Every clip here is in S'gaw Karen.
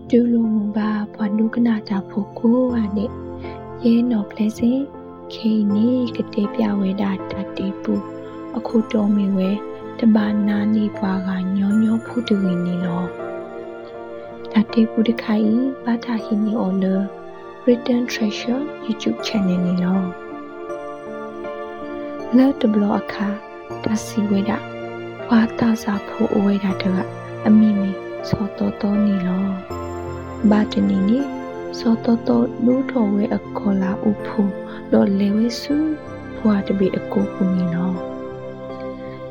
တူၢ်လိာ်မုာ်ဘၣ်ပှၤဒိကနၣ်တၢ်ဖိကိးဂၤဒဲး, ယဲနီၢ်ပျဲစ့ၣ်, ခဲအံၤန့ၣ် ကတဲပျးဝဲဒၣ်တၢ်တဲပူ, အခိၣ်တီမ့ၢ်ဝဲ တဘၣ်နာ်န့ၢ်ပှၤဂၤညီညီဖိတဂ့ၤန့ၣ်လီၤ. တၢ်တဲပူတခါအံၤ ဘၣ်တၢ်ဟံးန့ၢ်အီၤလၢ Written Treasure YouTube channel န့ၣ်လီၤ. လၢတဘျီအခါ တၢ်စံးဝဲဒၣ်, ပှၤသးစၢ်ဖိအိၣ်ဝဲဒၣ်တဂၤ အမံၤမ့ၢ်စီၤသီသီန့ၣ်လီၤ. ဘၣ်တနံၤန့ၣ် စီၤသီသီဒိၣ်ထီၣ်ဝဲအကီၤလၤအူဖိ ဒီးလဲၤဝဲဆူပှၢ်တဘ့ၣ်အကိးပူၤန့ၣ်လီၤ.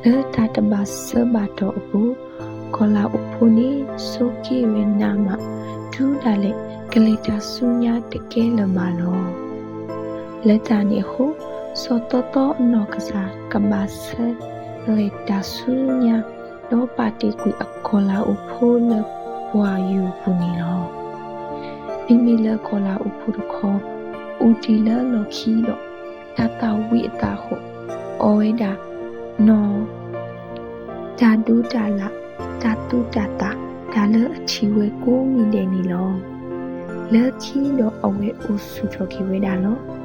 လၢတၢ်တဘၣ်ဆၢဘၣ်တီၢ်အပူၤ, ကီၤလၤအူဖိန့ၣ် ဆိးက့ဝဲနးမး တုၤဒၣ်လဲာ်ကလဲၤတၢ်ဆူညါတကဲလၢၤဘၣ်လီၤ. လၢတၢ်န့ၣ်အဃိ, စီၤသီသီအနီၢ်ကစၢ်ကဘၣ်ဆၢလဲၤတၢ်ဆူညါ ဒီးပာ်တ့ၢ်ကွံာ်အကီၤလၤအူဖိလၢပှၢ်ယိာ်ပူၤန့ၣ်လီၤ. မ့မ့ၢ်လၢကီၤလၤအူဖိတခီ အူတံၢ်လၢလီၢ်ခံဒီး တၢ်သၣ်ဝံၤအသးအဃိ, အီၣ်ဝဲဒၣ်နီၢ် တၢ်ဒိတၢ်လၣ်, တၢ်သူၣ်တၢ်သၣ်, တၢ်လၢအထံၣ်ဝဲကိးမံၤဒဲးန့ၣ်လီၤ. လၢခံဒီးအဝဲအိၣ်ဆူၣ်ထီၣ်က့ၤဝဲဒၣ်လီၤ.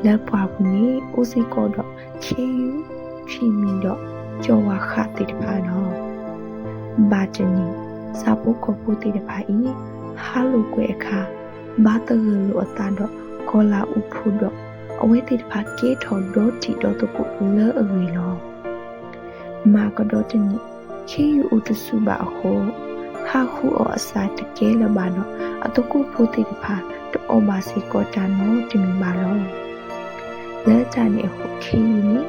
လၢပှၢ်ပူၤန့ၣ် အိၣ်စ့ၢ်ကီးဒီးခ့ယုၢ်, ထွံၣ်မံၤဒီးကၠီၤဝၤဃးသ့ၣ်တဖၣ်လီၤ. ဘၣ်တနံၤ ဆၣ်ဖိကီၢ်ဖိသ့ၣ်တဖၣ်အံၤ ဟးလိာ်ကွဲအခါ, ဘၣ်သဂၢၢ်လိာ်အသးဒီးကီၤလၤအူဖိဒီး အဝဲသ့ၣ်တဖၣ်ကဲထီၣ်ဒီတံၤဒီသကိးလၢအဂ့ၤလီၤ. မၤကဒီးတနံၤ ခ့ယုၢ်အိၣ်တဆူၣ်ဘၣ်အဃိ, ဟးဃုအီၣ်အစၢ်တကဲလၢၤဘၣ်ဒီး အသကိးဖိသ့ၣ်တဖၣ်တအီၣ်ဘၣ်စ့ၢ်ကီးတၢ်နီတမံၤဘၣ်လီၤ. လၢတၢ်န့ၣ်အဃိ ခ့ယုၢ်န့ၣ်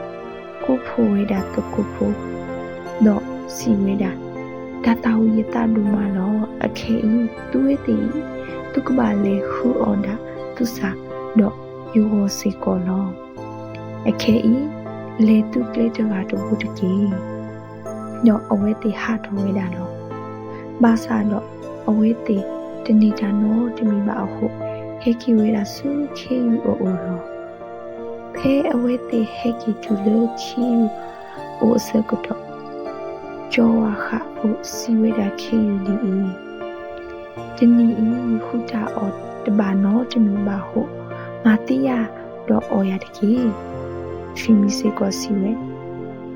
ကိးဖှိၣ်ဝဲဒၣ်သကိးဖိ ဒီးစံးဝဲဒၣ်, တၢ်သၣ်ဝံၤယသးဒိၣ်မးလီၤ. အခဲအံၤ သုဝဲသ့ၣ်အံၤ သုကဘၣ်လဲၤဃုအီၣ်ဒၣ်သုစၢ်ဒီးယဂီၢ်စ့ၢ်ကီးလီၤ. အခဲအံၤ လဲၤသုကျဲတဂၤတဘိတက့ၢ်. ဒီးအဝဲသ့ၣ်ဟးထီၣ်ဝဲဒၣ်လီၤ. ဘၣ်ဆၣ်ဒီးအဝဲသ့ၣ်တန့ၢ်တၢ်နီတမံၤဘၣ်အဃိ, ဟဲက့ၤဝဲဒၣ်ဆူခ့ယုၢ်အအိၣ်လီၤ. ဖဲအဝဲသ့ၣ်ဟဲက့ၤတုၤလၢခ့ယုၢ်အိၣ်အဆၢကတီၢ်, ကၠီၤဝၤဃးဖိစံးဝဲဒၣ်ခ့ယုၢ်ဒ်အံၤ, တနံၤအံၤ ယဃုတၢ်အီၣ်တဘၣ်နီတမံၤဘၣ်အဃိ, မၤသံယၤဒီးအီၣ်ယၤတက့ၢ်. ထွံၣ်မံၤစ့ၢ်ကီးစံးဝဲ,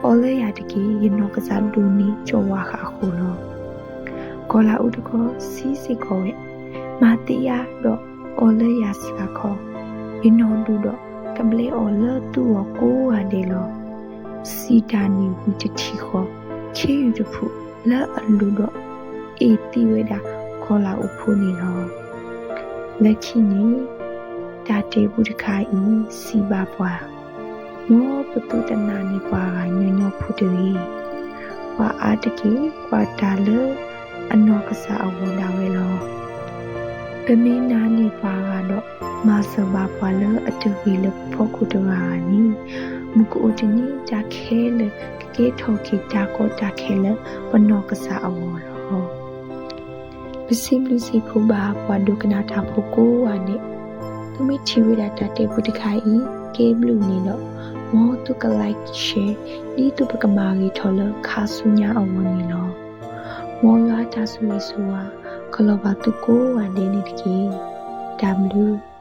အီၣ်လၢယၤတက့ၢ်, ယနီၢ်ကစၢ်ဒိၣ်န့ၢ်ကၠီၤဝၤဃးအဃိလီၤ. ကီၤလၤအူတခီစံးစ့ၢ်ကီးဝဲ, မၤသံယၤဒီးအီၣ်လၢယၤစ့ၢ်ကီး, ယနီၢ်ဒိၣ်ဒီးကဘျဲအီၣ်လၢသုဂီၢ်ကိးဂၤဒဲးလီၤ. စံးတၢ်န့ၣ်ဝံၤတထံၣ်ဃီ, ခ့ယုၢ်တဖုလၢအလူၤဒီး အ့ၣ်သံဝဲဒၣ်ကီၤလၤအူဖိန့ၣ်လီၤ. လၢခံန့ၣ် တၢ်တဲပူတခါအံၤစံးဘၣ်ပှၤ, မ်ပသုတနာ်န့ၢ်ပှၤဂၤညီညီဖိတဂ့ၤ. ပှၤအါတက့ၢ်ကွၢ်တၢ်လၢအနီၢ်ကစၢ်အဂီၢ်ဒၣ်ဝဲလီၤ. ပမ့ၢ်နာ်န့ၢ်ပှၤဂၤဒီး မၤစၢၤဘၣ်ပှၤလၢအတဂ့ၤလၢပဖီခိၣ်တဂၤဂၤန့ၣ်, မုၢ်ကအိၣ်တနံၤတၢ်ခဲလၢာ်ကကဲထီၣ်က့ၤတၢ်ကီတၢ်ခဲလၢပနီၢ်ကစၢ်အဂီၢ်လီၤ. ပစံးဘျုးစံးဖှိၣ်ဘၣ်ပှၤဒိကနၣ်တၢ်ဖိကိးဂၤဒဲး, သုမ့ၢ်ထံၣ်ဝဲဒၣ်တၢ်တဲပူတခါအံၤ ကဲဘျုးန့ၣ်ဒီး, မ်သုကlike share ဒ်သိးပကမၤဂ့ၤထီၣ်လၢခါဆူညါအဂီၢ်န့ၣ်လီၤ. မ်ယွၤအတၢ်ဆိၣ်ဂ့ၤဆိၣ်ဝါ ကလီၤဘၣ်သုကိးဂၤဒဲးန့ၣ်တက့ၢ်. တၢ်ဘျုး